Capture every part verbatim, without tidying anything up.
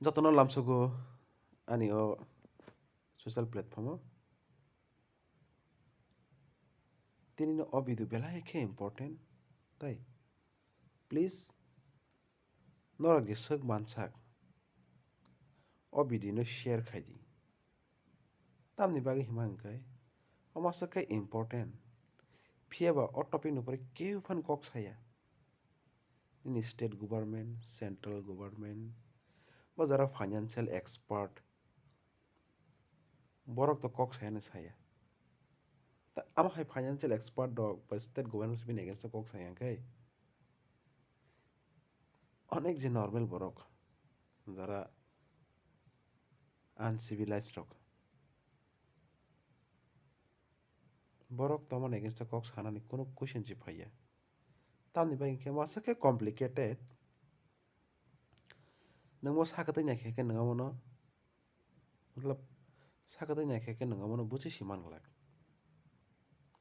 Jotono lamsogo ani o social platform o. Tini no o video belai khe important tai. Please, norok je swk mansak, o video no share khai di. Tamni bagwi hima hwnkhe, omo aswk khe important. Phiya ba o topic ni upore keu phan kok saya. Nini state government, central government, ba jara financial expert, borok to kok saya ni saya. Ta amo hai financial expert rok ba state government bini against o kok saya hwnkhe, onek je normal borok, jara uncivilized rok, borok tomoni against o kok sanani kunu question se phaiya. Tamni bagwi hwnkhe masa khe complicated. Nwng bo sakatwi naikhe khe nwng abono, matlab, sakatwi naikhe khe nwng abono buchi si man glak.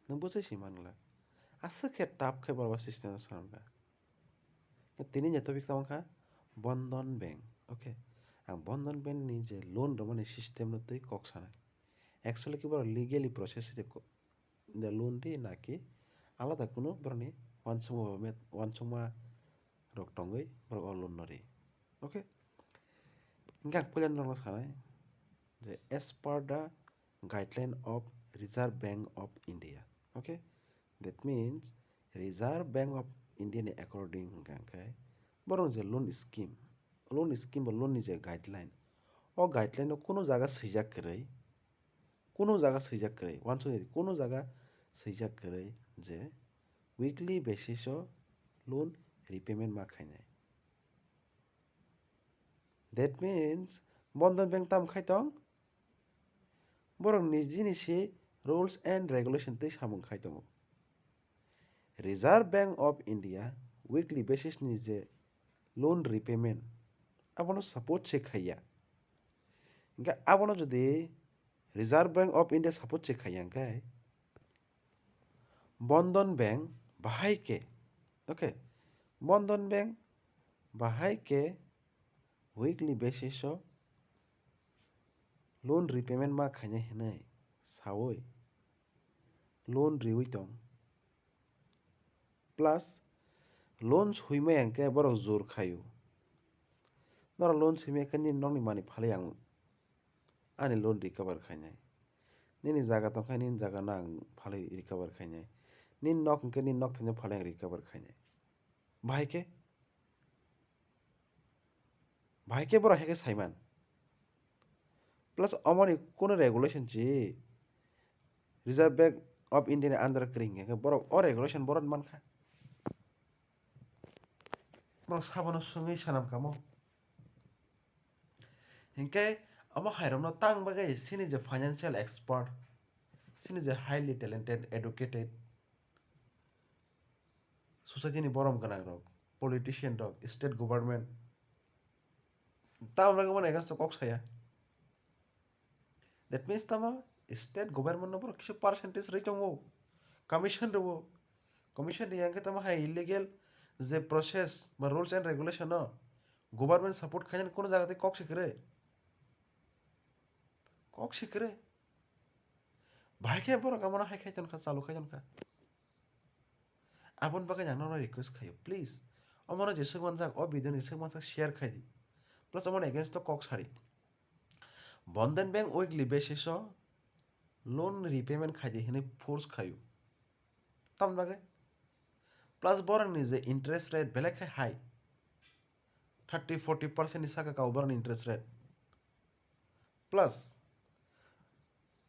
Nwng buchi si man glak. Aswk khe tough khe borok system o sanam kha. Tini ni topic tamo kha Bandhan Bank. Okay. Ang Bandhan Bank ni je loan rwmani system no twi kok sanai. Actually khe borok legally process se ko-, de loan di naki alada kunu borokni uansukma ba met-, uansukma rok tongwi borok o loan no ri. Okay. Hingke ang puila norokno sanai je as per the guideline of Reserve Bank of India. Okay. That means Reserve Bank of India ni according hingka khe borok je loan scheme, loan scheme ba loan ni je guideline, o guideline o kunu jaga swijak kwrwi, kunu jaga swijak kwrwi, uansukya di, kunu jaga swijak kwrwi je weekly basis o loan repayment ma khainai. That means, Bandhan Bank tam khai tong? Borok nijini se rules and regulation tei samung khai tongo. Reserve Bank of India weekly basis ni je loan repayment, abono support se khaiya. Hingke abono jodi Reserve Bank of India support se khaiya hingke, Bandhan Bank bahai khe, okay, Bandhan Bank bahai khe weekly basis o loan repayment ma khainai hinwi saui loan riui tong. Plus loan sui maya hwnkhe borok jor khaio. Norok loan sui maya khe nini nokni manwi phalwi ang ani loan recover khainai. Nini jaga tongkha nini jaga no ang phalwi recover khainai. Nini nok hwnkhe nini nok thaino phalwi ang recover khainai. Bahai khe? Bahai khe borok hai khe saiman. Plus omoni kunu regulation si Reserve Bank of India ni under kwrwi hingkhe borok o regulation borok mankha. Borok sabono swngwi sanam kamo. Hinkhe omo hairokno tang bagwi chini je financial expert, chini je highly talented, educated, society ni borom gwnang rok, politician rok, state government, tamo bagwi bono against o kok saya. That means tamo state government no borok kisa percentage rwi tongo, commission rwo, commission riyang khe tamo hai illegal je process ba rules and regulation no government support khainani kono jaga tei kok se kwrwi, kok se kwrwi. Bahai khe borok abono hai khai tonkha, chalu khai tonkha. Aboni bagwi ang norokno request khaio, please, omono jeswk manjak, o video ni jeswk manjak share khai di, plus omono against o kok sari. Bandhan Bank weekly basis o loan repayment khai di hinwi force khaio. Tamni bagwi? Plus borokni je interest rate belai khe high, thirty forty percent ni saka kao borokni interest rate. Plus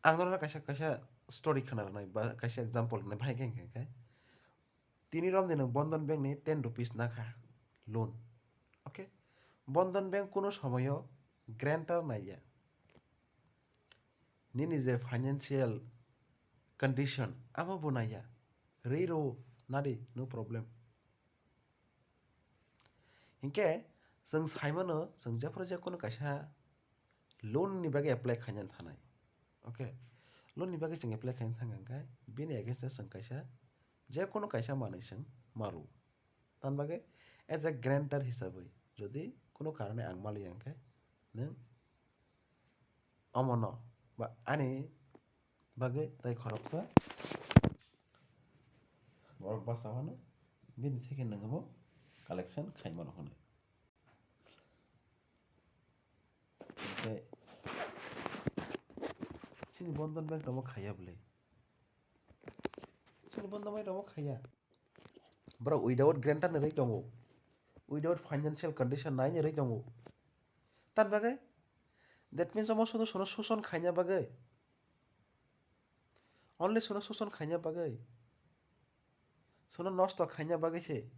ang norokno kaisa, kaisa story khna rwnai ba kaisa example rwnai, bahai khe hwnkhe khe tini romni nwng Bandhan Bank ni ten rupees nakha loan, okay? Bandhan Bank kuno somoyo guarantor naiya, nini je financial condition amo bo naiya, rwi rwo nadi, no problem. Hinkhe chwng saimano, chwng jephuru je kono kaisa loan ni bagwi apply khaina thanai, okay, loan ni bagwi chwng apply khaina thang kha, bini against o chwng kaisa, je kono kaisa manwi chwng ma rwo. Tamni bagwi as a guarantor hisabwi jodi kono karone ang maliya hwnkhe Nwng omono ba ani bagwi tei khoroksa borok bachawano bini theke nwngbo collection khaimano hwnwi. Tei chini Bandhan Bank tongmo khaiya bwle. Chini Bandhan Bank tongmo khaiya. Borok without guarantor ni rwi tongo. Without financial condition nai ni rwi tongo. Tan bagwi? That means omo sudu sono suson khaina bagwi. Only sono suson khaina bagwi. Sono nosto khaina bagwi se.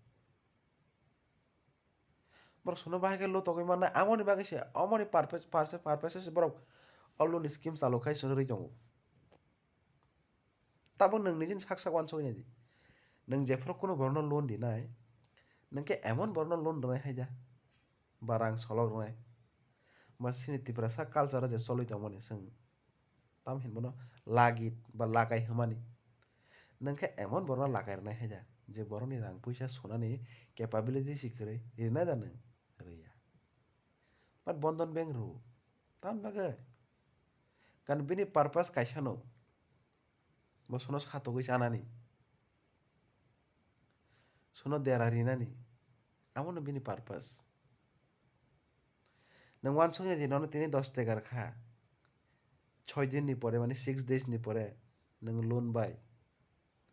Borok sono bahai khe lotogwi mannai, amoni bagwi se, amoni purpose, purpose, purpose se borok o loan scheme chalu khai sono rwi tongo. Tabuk nwng nijini sak sak uansukya di. Nwng jephuru kunu borokno loan rinai, nwng khe emon borokno loan rwnai hai da, ba rang solok rwnai, ba chini Tiprasa culture o je choli tongmani chwng tam hinmano lagit ba lagai hwnmani. Nwng khe emon borokno lagai rwnai hai da, je borokni rang puisa sunani capability si kwrwi, rinai da nwng? Rwya. But Bandhan Bank rw, tamni bagwi? Kan bini purpose kaisano, bo sono satogwi chanani, sono dera rinani, amono bini purpose. Nwng uansukya di nono tini dos tekar kha, choi din ni pore, mane six days ni pore nwng loan bai,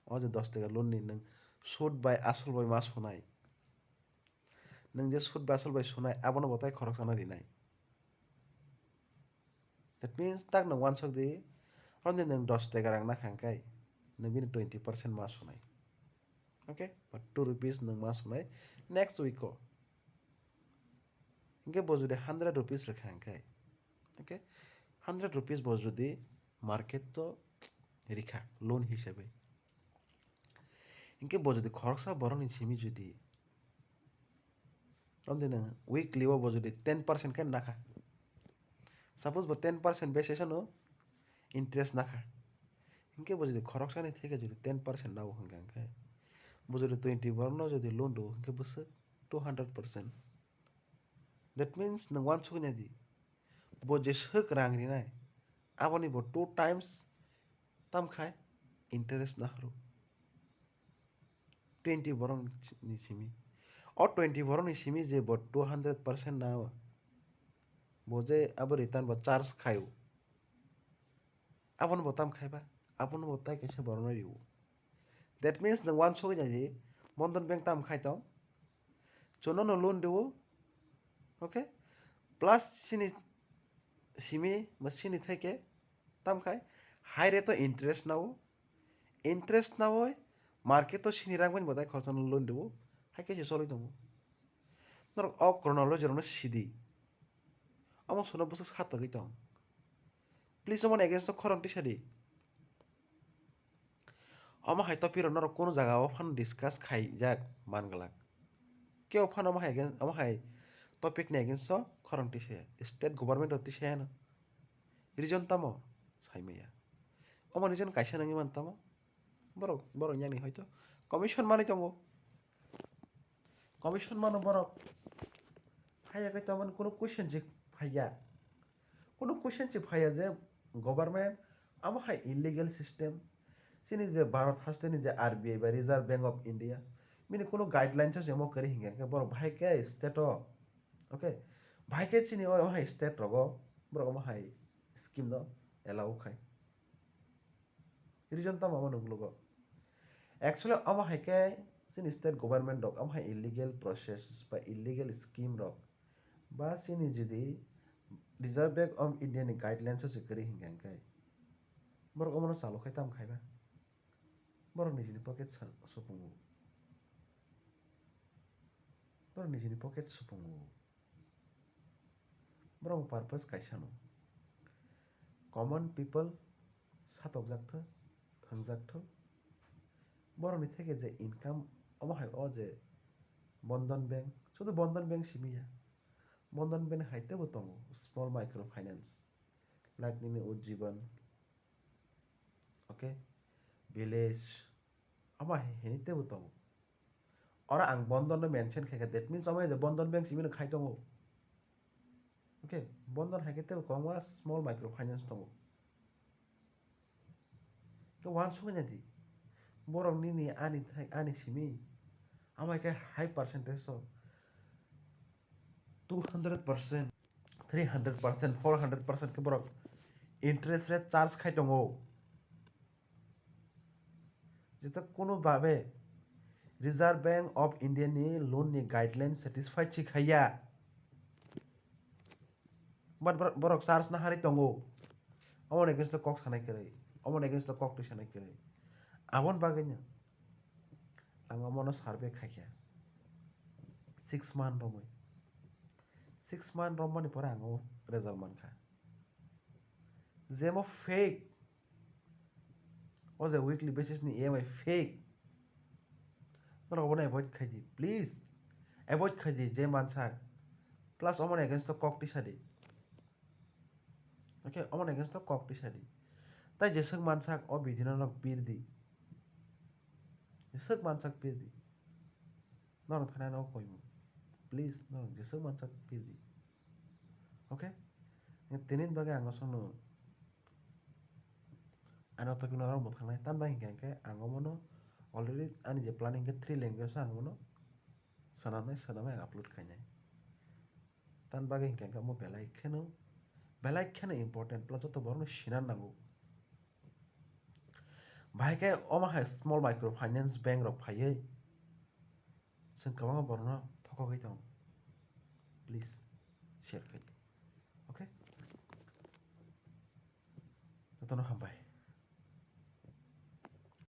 o je dos tekar loan ni nwng sud bai asol bai ma sunai. Nwng je sud bai asol bai sunai, abono bo tai khoroksano rinai. That means, tak nwng uansuk di, oroni nwng dos tekar rang nakha hwnkhe, nwng bini twenty percent ma sunai. Okay? Ba two rupees nwng ma sunai next week o. Hwnkhe bo jodi hundred rupees rwkha hwnkhe, okay? Hundred rupees bo jodi market o rikha loan hisabe. Hwnkhe bo jodi khoroksa borokni simi jodi, tamni nwng weekly o bo jodi ten percent khe nakha, suppose bo ten percent basis ano interest nakha, hwnkhe bo jodi khoroksani theke jodi ten percent nao hwnkha hwnkhe, bo jodi twenty borokno jodi loan rwo hwnkhe bwswk two hundred percent. That means, nwng uansukwi nai di, bo je swk rang rinai, aboni bo two times tam khai interest nahoro. Twenty borok ni simi. O twenty borok ni simi je bo two hundred percent na, bo je abo return bo charge khaio. Abono bo tam khaiba, abono bo tai kaisa borokno rwo. That means, nwng uansukwi nai di, Bandhan Bank tam khai tong, chunono loan rwo, okay? Plus chini simi ba chini theke tam khai high rate o interest nao, interest naoi market o chini rang bai bo tai khoroksa loan rwo, hai khe se choli tongo. Norok o chronology rokno sidi, omo sono bwswk satogwi tong. Please, omoni against o khorang tisa di. Omo hai topic rok norok kunu jaga o phano discuss khaijak man glak. Kebo phano omo hai against, omo hai topic ni against o khorang tisa ya. State government rok tisa ya no. Reason tamo? Sai maya. Omo reason kaisa nangwi man tamo? Borok, borok yani hoito commission manwi tongo. Commission mano borok. Haiya khe tamani kunu question je phaiya. Kunu question se phaiya je government amo hai illegal system, chini je Bharat hasteni je R B I ba Reserve Bank of India, bini kunu guidelines o se omo kwrwi hinkhe, hinkhe borok bahai khe state o, okay, bahai khe chini o hai state rogo borok omo hai scheme no allow khai. Reason tamo omo nuklugo? Actually, omo hai khe chini state government rok omo hai illegal process ba illegal scheme rok ba chini jodi Reserve Bank of India ni guidelines o se kwrwi hinkha hinkhe borok omono chalo khai tamo khaiba? Borok nijini pocket sa-, supungo. Borok nijini pocket supungo. Borok purpose kaisa no. Common people satokjak thok, thwngjak thok. Borokni theke je income omo hai o je Bandhan Bank, sudu Bandhan Bank simi ya. Bandhan Bank hai teibo tongo, small micro finance, like nini Ujjivan, okay, village, omo hai hini teibo tongo. Oro ang Bandhan no mention khaikha, that means omo hai je Bandhan Bank simi no khai tongo. Khe Bandhan hai khe tei kwbangma small micro finance tongo. Khe uansukya di. Borok nini ani thai, ani simi. Amai khe high percentage o two hundred percent, three hundred percent, four hundred percent khe borok interest rate charge khai tongo. Jeta kono babe Reserve Bank of India ni loan ni guideline satisfy si khaiya. But bor-, borok charge na hari tongo. Omo ni against o kok sanai kwrwi. Omo ni against o kok twi sanai kwrwi. Aboni bagwi no ang omo no survey khaikha. Six month romwi. Six month romani pore ang omo result mankha. Jemo fake. O je weekly basis ni E M I fake. Norok obono avoid khaidi, please. Avoid khaidi je mansak. Plus omoni against o kok tisadi. Okay, omoni against o kok tisadi. Tai jeswk mansak o video no norok pirdi. Jeswk mansak pirdi. Norok phainai no koimung. Please, norok jeswk mansak pirdi. Okay? Tini bagwi ang nosongno ano topic no aro mwthangnai. Tamni bagwi hinkhe ang omono already ani je planning khe three language o ang omono swnamnai, swnamwi ang upload khainai. Tamni bagwi hinkhe omo belai kheno, belai kheno important plus joto borokno sinan nango. Bahai khe omo hai small micro finance bank rok phaiwi chwng kwbangma borokno thokogwi tongo. Please share khai di. Okay? Jotono hambai.